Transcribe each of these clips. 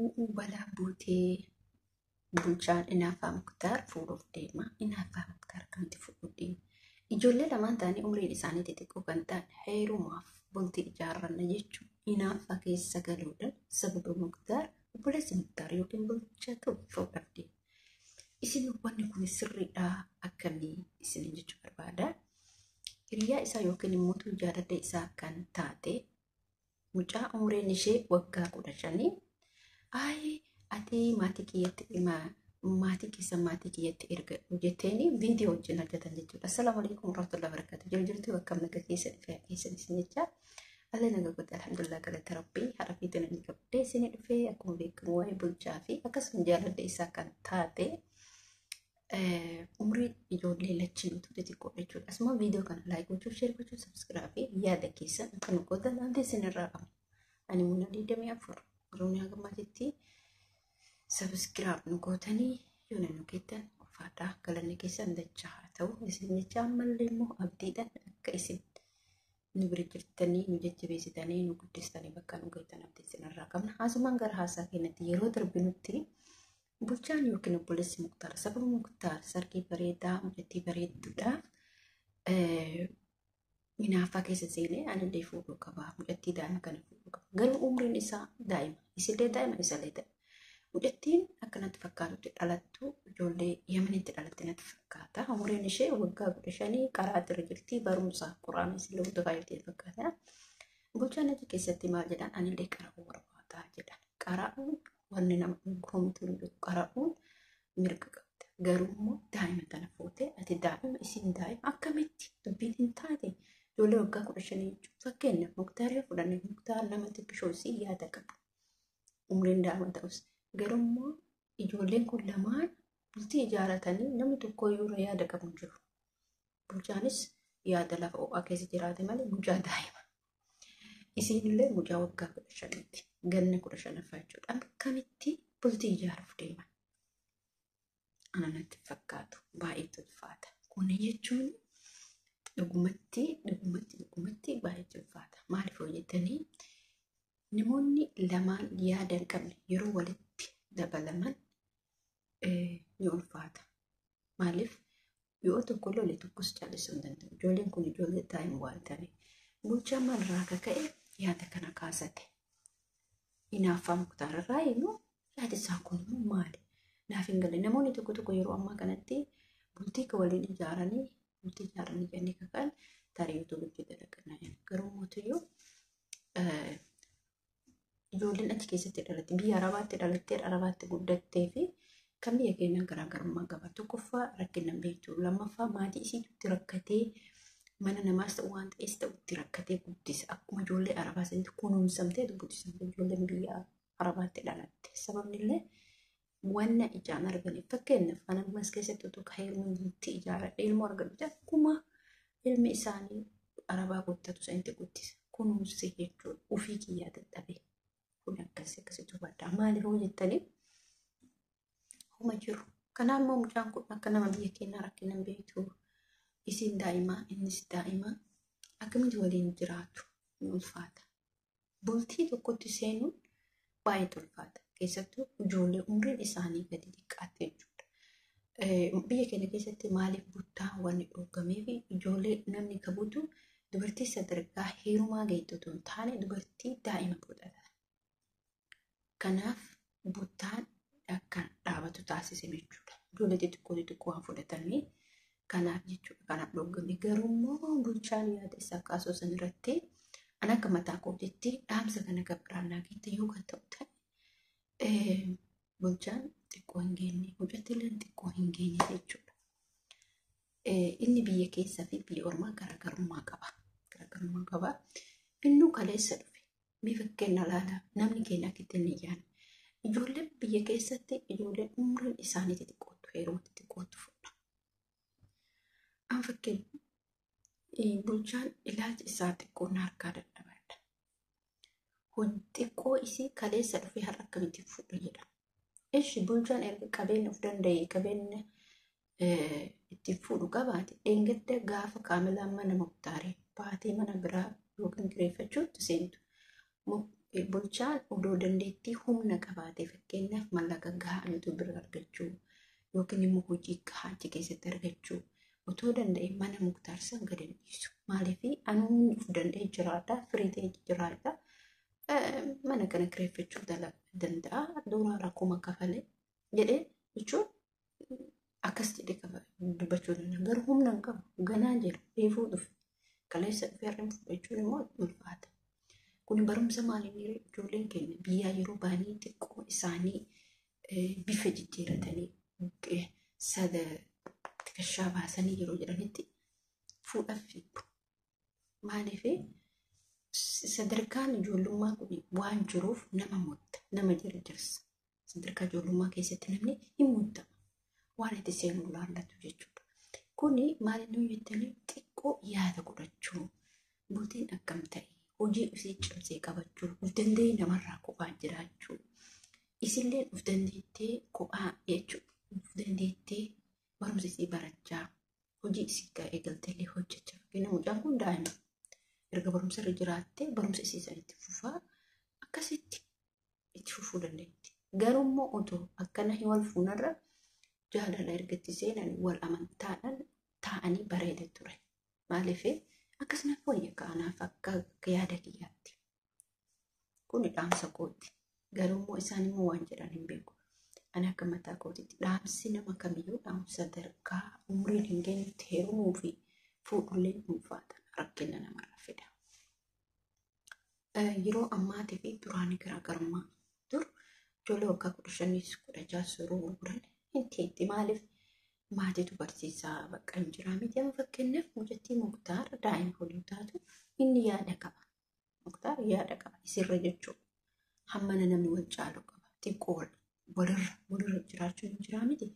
U'uu balaa buutee bulchaan Inaaffaa Muktaar fuudhuuf deema. Inaaffaa Muktaar akkamitti fuudhuuf deema? Ijoollee lamaan ta'anii umriin isaanii xixiqqoo kan ta'an heerumaaf bultii ijaarranna jechuun inaaffaa keessa galuudhaan sababa Muktaar obboleessi Muktaar yookiin bulchaatu fuudhaaf deema. Isin wanni kun sirriidhaa akkamii isin jechuu barbaada? Hiriyaa isaa yookiin immoo jaalallee isaa kan taate mucaa umriin ishee waggaa 15 ayi ati maatii kiyyatti dhima maatii keessa maatii kiyyatti erga jetteeni viidiyoo wajjin hojjetan jechuudha. Assalaamu alaikum warahmatullahi wabarakatuh. Jiru jirtu akkam naga keessa dhufee keessa isin jecha. Alle naga godhe alhamdulillah galata rabbii har'a fiixee namni qabdee isin dhufee akkuma beekamu waa'ee bulchaa fi akkasuma jaalallee isaa kan taate umriin ijoollee lachiinutu xixiqqoo jechuudha. Asuma viidiyoo kana like gochuuf, share gochuuf, subscribe fi yaada keessan akka nu gootan abdii isin irraa qaba. Ani muna 24 Oromiyaa gammaatitti subscribe nu gootanii yoo nu geettan ulfaadhaa galanni keessan dachaa haa ta'u. Isin jecha ammallee immoo abdiidhaan akka isin nu bira jirtanii nu jajjabeessitanii nu guddistanii bakka nu geettan abdii isin irraa qabna. Haasumaan gara haasaa keenyatti yeroo darbinutti bulchaan yookiin obboleessi Muktaar sababa Muktaar sargii bareedaa mucattii bareedduudhaaf hinaaffaa keessa seenee anillee fuudhuu qaba mucattii daa'ima kana fuudhuu qaba. Garuu umriin isaa daa'ima isillee daa'ima isallee daa'ima. Mucattiin akka natti fakkaatutti dhalattu ijoollee Yemenitti dhalatte natti fakkaata. Umriin ishee waggaa 15 qaraatti irra jirti barumsa quraana isillee hordofaa jirti fakkaata. Bulchaan achi keessatti maal jedhan anillee qara'uu barbaada jedhan. Qara'uun wanni nama homtuu hin jiru qara'uun mirga qabda. Garuu immoo daa'ima tana fuutee ati daa'ima isin daa'ima akkamitti dubbiin hin taate ijoollee waggaa 15 jechuun fakkeenyaaf Muktaar yoo fudhanne Muktaar nama xiqqishoo isii yaada qabu. Umriin daa'ima ta'us garuu immoo ijoolleen kun lamaan bultii ijaaratanii namni tokko iyyuu irra yaada qabu hin jiru. Bulchaanis yaada lafa ho'aa keessa jiraate malee mucaa daa'ima. Isiin illee mucaa waggaa 15tti ganna 15ffaa jechuudha. Akkamitti bultii ijaaruuf deeman? Ana natti fakkaatu baay'ee ulfaata. Kun jechuun dhugumatti dhugumatti dhugumatti baay'ee ulfaata. Maaliif hoo jettanii namoonni lamaan yaada hin qabne yeroo walitti dabalaman ni ulfaata. Maaliif yoo tokko lole tokkos callisuu hin danda'u. Ijoolleen kun ijoollee daa'ima waan ta'aniif. Bulchaan maalirraa akka ka'e yaada kana kaasate. Hinaaffaa Muktaar irraa immoo yaadi isaa kun immoo maali? Naaf hin galle. Namoonni tokko tokko yeroo ammaa kanatti bultii akka waliin ijaaranii bultii ijaaranii jedhanii kaka'an tarii yuutuubitti dalaganaa jiru. Garuu mootiyyuu ijoolleen achi keessatti dhalatte biyya Arabaatti dhalattee Arabaatti guddattee fi kan biyya keenyaa garaagarummaa qaba. Tokkoffaa rakkina hin beektu. Lammaffaa maatii isiitu itti rakkatee mana namaas ta'u waan ta'es ta'u itti rakkatee guddisa. Akkuma ijoollee Arabaa sanitti kunuunsamtee guddifamte ijoolleen biyya Arabaatti dhalatte. Sababni illee wanna ijaan arganiif fakkeenyaaf ana ammas keessatti utuu heeruun bultii ijaaradhe ilmoo argadhu akkuma ilmi isaanii Arabaa guddatu sanitti guddisa. Kunuunse jechuudha. Ofii kiyyaa dadhabee. Kun akkasii akkasitti hubadhaa. Maaliif hoo jettanii homa jiru. Kanaaf immoo mucaan kun akka nama biyya keenyaa rakkina hin beektu. Isiin daa'ima innis daa'ima akkamitti waliin jiraatu ni ulfaata. Bultii tokkotti seenuun baay'ee ulfaata. Keessattuu ijoollee umriin isaanii gadi xiqqaate jechuudha. Biyya keenya keessatti maaliif buttaa wanni dhorkamee fi ijoollee namni kabutu dubartii sadarkaa heerumaa geettu otoo hin taane dubartii daa'ima godhata. Kanaaf buttaan akka dhaabatu taasise jechuudha. Ijoollee xixiqqoo xixiqqoo waan fudhatanii kanaaf jechuudha. Kanaaf dhorkame. Garuu immoo bulchaan yaada isaa kaasuu san irratti an akka mataa kootitti dhaamsa kana gabraan naa keessa yoo kan ta'u ta'e bulchaan xiqqoo hin geenye mucattiileen xiqqoo hin geenye jechuudha. Inni biyya keessaa fi biyya ormaa garaagarummaa qaba. Garaagarummaa qaba. Innuu kaleessa dhufe. Mee fakkeenya ilaalaa namni keenya akka ittiin hin yaadne. Ijoolleen biyya keessatti ijoolleen umriin isaanii xixiqqootu heeruma xixiqqootu fuudha. An fakkeenya bulchaan ilaalchi isaa xiqqoo na harkaa dadhabaadha. Xiqqoo isii kaleessa dhufee har'a akkamitti fuudha jedha. Ishi bulchaan erga qabeenya of danda'e qabeenya ittiin fuudhu qabaate dheengadda gaafa kaamilaan mana Muktaaree baatee mana biraa yookiin kireeffachuutti seentu. Bulchaan odoo dandeettii humna qabaatee fakkeenyaaf mallaqa gahaa nuti bira argachuu yookiin immoo hojii gahaa achi keessatti argachuu otoo danda'e mana Muktaar san gad hin dhiisu. Maaliif anuun of danda'e jiraadha, firii ta'e jiraadha. Mana kana kireeffachuu danda'a. Doolaara 1000 kafale jedhee jechuun akkas jedhee dubbachuu danda'a. Garuu humna hin qabu. Ganaa jira. Reefuu dhufe. Kaleessa dhufee harreen fudhachuun immoo ulfaata. Kun barumsa maaliin ijoolleen keenya biyyaa yeroo baanii xiqqoo isaanii bifa jijjiiratanii sada xiqqashaa baasanii yeroo jedhanitti fuudhaaf fiigu. Maaliif sadarkaan ijoollummaa kun waan jiruuf nama mutta, nama jarjarsa. Sadarkaa ijoollummaa keessatti namni hin muttama. Waan itti seenuu laallatu jechuudha. Kuni maal inni jettanii xiqqoo yaada godhachuu, bultiin akkam ta'e, hojii ofii cimsee qabachuu, of danda'ee namarraa kophaa jiraachuu, isillee of dandeettee kophaa jechuudha. Of dandeettee barumsa isii barachaa, hojii isii eegalteellee hojjechaa. Fakkeenyaaf mucaan kun daa'ima. Erga barumsa irra jiraattee barumsa isii san itti fufaa akkasitti itti fufuu dandeetti. Garuu immoo otoo akkana hin wal fuunarra jaalala erga itti seenan wal amantaadhaan taa'anii bareeda ture. Maaliif akkasumas wayya ka'anaaf akka yaada kiyyaatti. Kuni dhaamsa kooti. Garuu immoo isaan immoo waan jedhan hin beeku. Ani akka mataa kootiitti dhaamsi nama kamiyyuu dhaamsa sadarkaa umriin hin geenyetti heerumuu fi fuudhullee ulfaata rakkina namarra fida. Yeroo ammaatii fi duraanii garaagarummaa dur ijoollee waggaa 15 16 yeroo gurguran hin teetti. Maaliif maatiitu barsiisaa bakka hin jiraa miti. Amma fakkeenyaaf mucattii Muktaar daa'ima waliin taatu inni yaada qaba. Muktaar yaada qaba isirra jechuudha. Hammana namni wal caalu qaba. Xiqqoo walirra jiraachuun hin jiraa miti.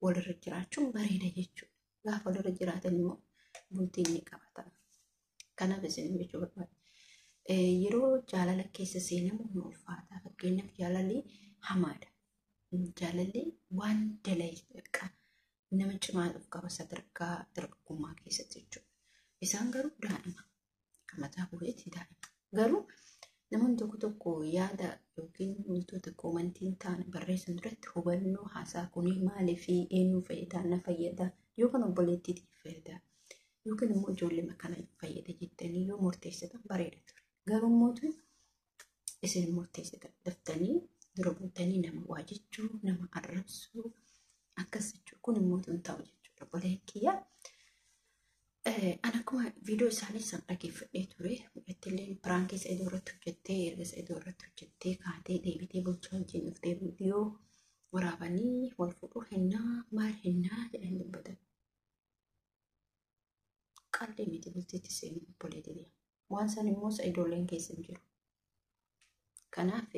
Walirra jiraachuun bareeda jechuudha. Gaafa walirra jiraatan immoo bultiin ni qabata. Kanaaf isin jechuu barbaada. Yeroo jaalala keessa seenamu ni ulfaata. Fakkeenyaaf jaalalli hamaadha. Jaalalli waan dalagee nama cimaa of qaba sadarkaa dargaggummaa keessatti jechuudha. Isaan garuu daa'ima. Kan mataa bu'eetti daa'ima. Garuu namoonni tokko tokko yaada yookiin wantoota koomantii hin taane barreessan duratti hubannoo haasaa kunii maalii fi eenyu fayyada na fayyada yookaan obboleettiitiif fayyada yookiin immoo ijoollee kana fayyada jettanii yoo murteessitan bareeda ture. Garuu immoo isin murteessitan daftanii dura buutanii nama waa jechuu, nama arrabsuu akkas jechuudha. Kun immoo hin ta'u jechuudha. Obboleen kiyya. Ani akkuma viidiyoo isaanii san dhaggeeffadhee ture. Ittillee piraankii Sa'idoo irratti hojjettee erga Sa'idoo irratti hojjettee kaatee deebitee bulchaa wajjin dhuftee viidiyoo waraabanii wal fuudhuu hinnaa maal hinnaa jedhanii dubbatan. Qalbii miti bultiitti seenuu obboleetii. Waan san immoo Sa'idoolleen keessa hin jiru. Kanaaf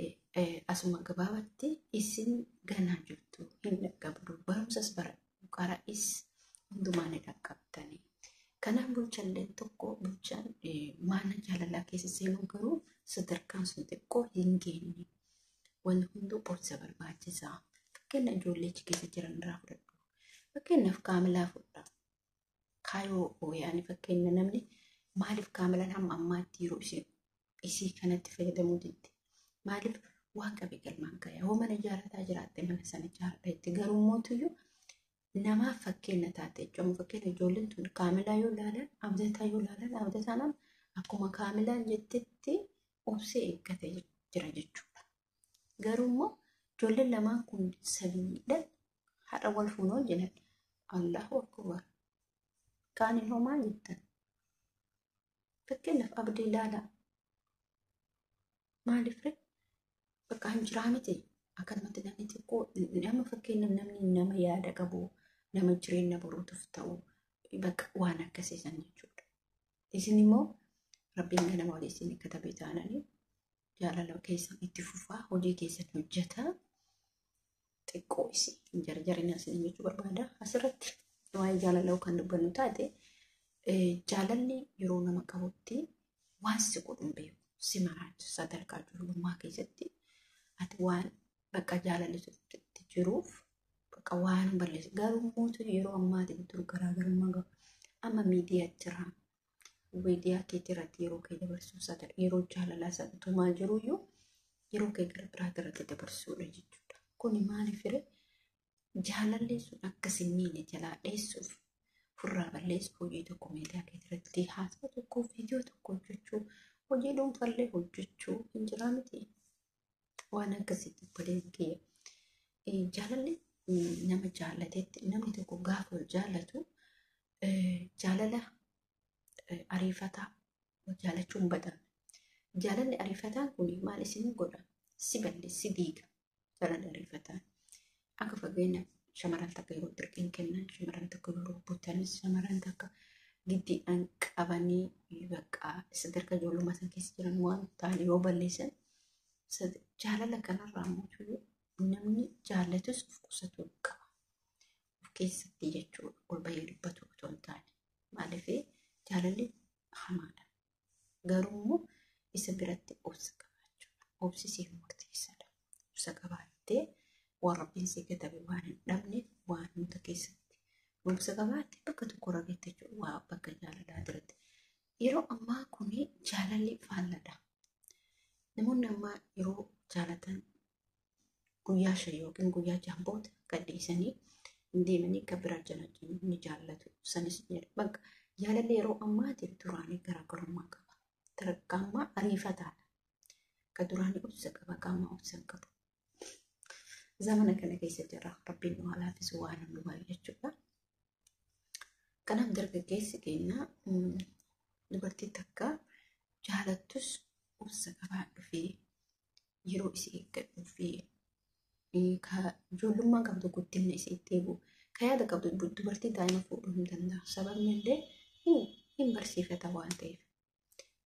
asuma gabaabatti isin ganaa jirtu hin dhaqqabdu barumsas baradhu qara'is hundumaa ni dhaqqabtanii. Kanaaf bulchalleen tokko bulchaan mana jaalalaa keessa seenuu garuu sadarkaan sun xiqqoo hin geenye. Wanti hunduu obsa barbaachisaa. Fakkeenya ijoollee achi keessa jiran irraa fudhadhu. Fakkeenyaaf kaamilaa fudhaa. Kaayoo yaani fakkeenya namni maaliif kaamilaan hamma ammaatti yeroo isii kanatti fayyadamuu didde? Maaliif waan qabe galmaan gaya? Hoo mana ijaarrataa jiraatte mana sana ijaaradha itti garuu mootuyyuu namaaf fakkeenya taate jechuudha. Fakkeenya ijoolleen tun kaamilaa yoo ilaalan, abdataa yoo ilaalan, abdataan akkuma kaamilaan jettetti obsee eeggatee jira jechuudha. Garuu immoo ijoolleen lamaan kun sadiidhaan haadha wal fuunoo jedhan Allahu akbar. Kaaniin hoo maal jettan? Fakkeenyaaf abdii ilaalaa. Maaliif ree? Bakka hin jiraa miti. Akkanumatti namni xiqqoo nama fakkeenyaaf namni nama yaada qabu, nama jireenya boruutuuf ta'u bakka waan akkasii san jechuudha. Isin immoo rabbiin ganama walii isin katabee taananii jaalala keessan itti fufaa hojii keessan hojjetaa xiqqoo isin hin jarjarina isin jechuu barbaada. Asirratti waa'ee jaalalaa kan dubbannu taate jaalalli yeroo nama qabutti waan si godhu hin beeku. Si maraacha sadarkaa ijoollummaa keessatti ati waan bakka jaalalli itti jiruuf bakka waan balleessu. Garuu mootu yeroo ammaatiin dur garaagarummaa qaba. Amma miidiyaa jira. Miidiyaa keetii irratti yeroo kee dabarsuu yeroo jaalalaa sana tumaa jiruyyuu Yeroo kee gara biraatti irratti dabarsuudha jechuudha. Kuni maaliif ree? Jaalalli sun akka si miine jalaa dheessuuf furraa balleessuuf hojii tokko miidiyaa kee irratti haasaa tokko viidiyoo tokko hojjechuu hojii dhuunfallee hojjechuu hin jiraa miti. Waan akkasitti obboleen kiyya. Jaalalli nama jaallatetti namni tokko gaafa wal jaallatu jaalala ariifataa jaalachuun badame. Jaalalli ariifataan kun maal isin godha? Si balleessa, si diiga. Jaalalli ariifataan. Akka fakkeenyaaf shamarran takka yeroo dirqiin kennan, shamarran takka yeroo butanis, shamarran takka giddiidhaan qabanii bakka sadarkaa ijoollummaa san keessa jiran waan ta'an yoo balleessan jaalala kanarraa immoo namni jaallatus of qusatuu qaba. Of keessatti jechuudha ol bahee dubbatu otoo hin taane. Maaliif jaalalli hamaadha. Garuu immoo isa biratti obsa qabaachuudha. Obsi siif murteessaadha. Obsa qabaattee waan rabbiin si katabe waan hin dhabneef waan hunda keessatti obsa qabaatte bakka tokko rageette jechuudha. Waa bakka jaalalaa biratti. Yeroo ammaa kuni jaalalli faalladha. Namoonni ammaa yeroo jaalatan guyyaa 5 yookiin guyyaa 6 booda gadhiisanii deemanii akka biraa jalajjanii ni jaallatu. Sanis bakka jaalalli yeroo ammaatiif duraanii garaagarummaa qaba. Tarkaanfaa ariifataadha. Akka duraanii obsa qaba qaama obsa hin qabu. Zamana kana keessa jira. Rabbiin nu haa laaffisu waan hundumaa jechuudha. Kanaaf dargaggeessi keenya dubartii takka jaalattus obsa qabaadhu fi yeroo isii eeggadhuu fi ijoollummaa qabdu guddina isii itti eegu ka yaada qabdu dubartii daa'ima fuudhuu hin danda'a. Sababni illee hin barsiifata waan ta'eef.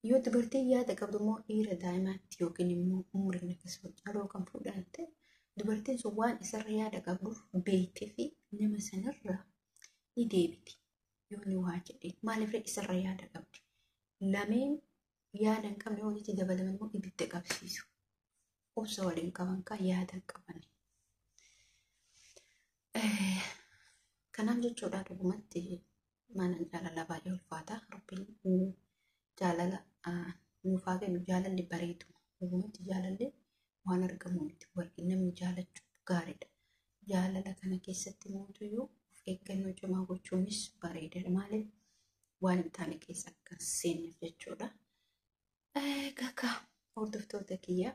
Yoo dubartiin yaada qabdu immoo dhiira daa'imaatti yookiin immoo umriin akkasuma caaloo kan fuudhan ta'e dubartiin sun waan isarra yaada qabduuf beektee fi nama sanarra ni deebiti. Yoo inni waa jedhe maaliif isarra yaada qabdi? Lameen yaada hin qabne walitti dabalaman immoo ibidda qabsiisu. Obsa waliin qaban kan yaada hin qaban. Kanaaf jechuudha dhugumatti mana jaalala baay'ee ulfaata. Rabbiin jaalala nuuf haa kennu jaalalli bareeduma. Dhugumatti jaalalli waan argamu miti. Namni jaalachuu gaariidha. Jaalala kana keessatti mootuyyuu of eeggannoo cimaa gochuunis bareedaadha. Maaliif waan hin taane keessa akka hin seenneef jechuudha. Egaa hordoftoota kiyya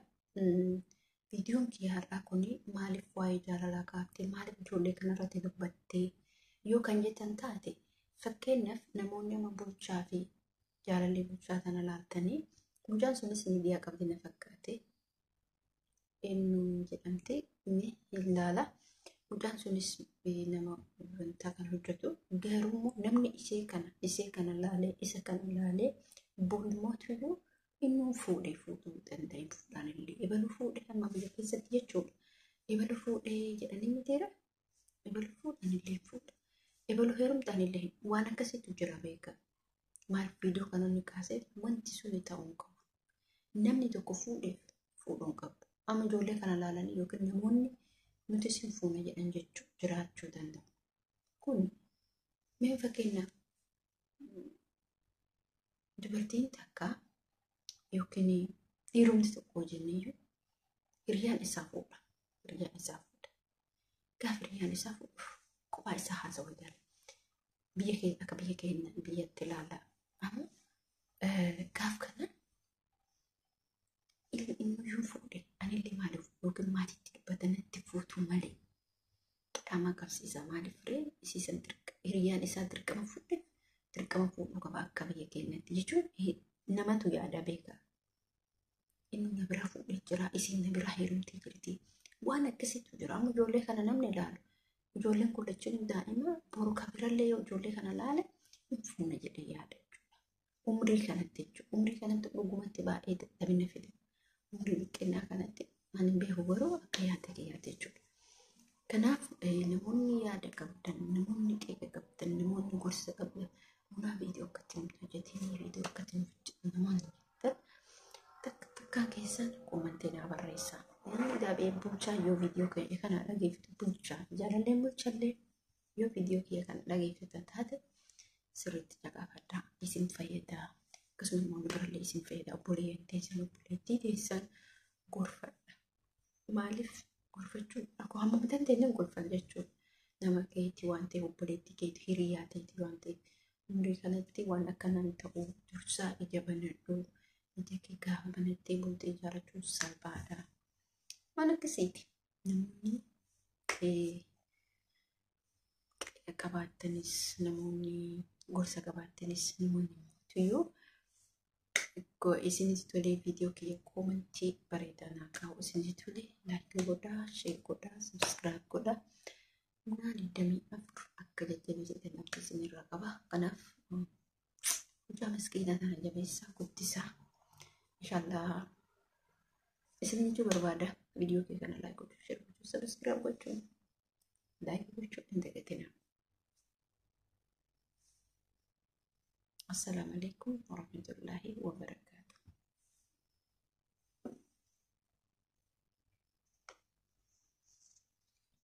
viidiyoon kiyya har'aa kun maaliif waa'ee jaalalaa kaaftee maaliif ijoollee kanarratti dubbattee yoo kan jettan taate fakkeenyaaf namoonni amma bulchaa fi jaalallee bulchaa kana laaltanii mucaan sunis miidiyaa qabdi na fakkaate eenyu jedhamte ni ilaala. Mucaan sunis nama wanta kan hojjetu garuu namni ishee kana laalee isa kana laalee borummootiyyuu inni fuudhee fuudhuu danda'e fuudhaan illee ebaluu fuudhee amma biyya keessatti jechuudha. Ebaluu fuudhee jedhanii mitiira. Ebaluu fuudhaan illee fuudha. Ebaluu heerumtaan illee waan akkasiitu jira beeka. Maal viidiyoo kana inni kaasee wanti suni ta'uu hin qabu. Namni tokko fuudheef fuudhuu hin qabu. Amma ijoollee kana laalanii yookiin namoonni nuti sin fuuna jedhan jechuu jiraachuu danda'u. Kun mee fakkeenyaaf dubartiin takka yookiin dhiirumti tokko jenneyyuu hiriyaan isaa fuudha. Hiriyaan isaa fuudha. Gaafa hiriyaan isaa fuudhu kophaa isaa haasawuu jala. Biyya keenya akka biyya keenya biyyatti ilaala. Amma gaaf kana inni fuudhe anillee maaliif yookiin maatiitti dubbatanatti fuutuu malee qixaamaa qabsiisa maaliif ree isiisan hiriyaan isaa dirqama fuudhe dirqama fuudhuu qaba akka biyya keenyatti jechuun namatu yaada beeka. Inni na bira fuudhee jira isiin na bira heerumtee jirti waan akkasiitu jira amma ijoollee kana namni ilaalu ijoolleen kun lachuun daa'ima boru kabirallee yoo ijoollee kana ilaale hin fuuna jedhee yaada jechuudha. Umrii kanatti jechuudha. Umrii kanatti dhugumatti baay'ee dadhabina fida. Umrii xiqqinaa kanatti ani beeku garuu akka yaada kiyyaatti jechuudha. Kanaaf namoonni yaada qabdan, namoonni qeeqa qabdan, namoonni gorsa qabdan, munaa viidiyoo akkatti nuti hojjetanii viidiyoo akkatti nuti namoonni jettan takka takkaa keessan koomantii naa barreessaa. Namni daabee bulchaa yoo viidiyoo kiyya kana dhageeffatu bulchaa jaalalleen bulchallee yoo viidiyoo kiyya kana dhageeffatan taate sirriitti caqafadhaa isin fayyadaa. Akkasuma immoo birallee isin fayyada obboleeyyan teessan obboleettii teessan gorfadha. Maaliif gorfachuun akkuma hamma dandeenye gorfan jechuudha. Nama keetii waan ta'eef, obboleettii keetii, hiriyaa keetii waan ta'eef, umurii kanatti waan akkanaan ta'uu dursaa ija banadhu. Ija kee gaafa banattee bultii ijaarrachuun salphaadha. Waan akkasiiti. Namoonni qabaattanis, namoonni gorsa qabaattanis, namoonni mootiyyuu isinitti tolee viidiyoo kiyya koomantii bareedaa naa kaa'u, isinitti tolee laayikii godhaa, sheer godhaa, sabskiraayib godhaa. Humnaa 24 akka jajjabeessitan abdii isinirraa qaba. Kanaaf mucaa miskiinaa kana jabeessaa guddisaa. Inshaallah isin jechuu barbaada. Viidiyoo kee kana laayik gochuu, sheer gochuu, sabskiraayib gochuu, laayikii gochuu hin dagatinaa. Assalaamu alaikum warahmatullaahi wabarakaatuh.